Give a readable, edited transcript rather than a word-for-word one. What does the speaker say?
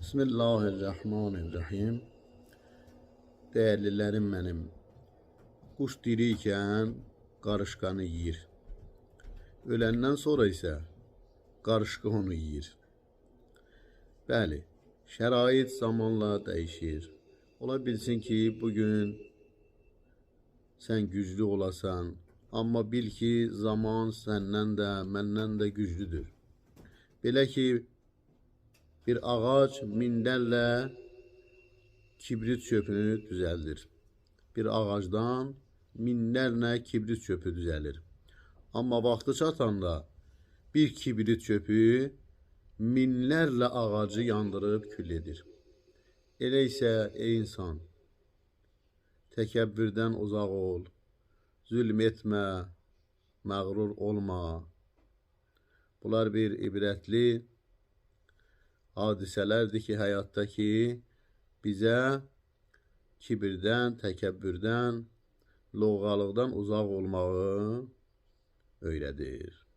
Bismillahirrahmanirrahim. Dəyərlilərim mənim, quş diri ikən qarışqanı yeyir. Öləndən sonra isə qarışqa onu yeyir. Bəli, şərait zamanla dəyişir. Ola bilsin ki, bugün sən güclü olasan, amma bil ki, zaman səndən də, məndən də güclüdür. Belə ki, bir ağac minlərlə kibrit çöpünü düzəldir. Bir ağacdan minlərlə kibrit çöpü düzəlir. Amma vaxtı çatanda bir kibrit çöpü minlərlə ağacı yandırıb kül edir. Elə isə ey insan, təkəbbürdən uzaq ol, zülm etmə, məğrur olma. Bunlar bir ibrətli hadisələrdir ki, həyatdakı bizə kibirdən, təkəbbürdən, lovğalıqdan uzaq olmağı öyrədir.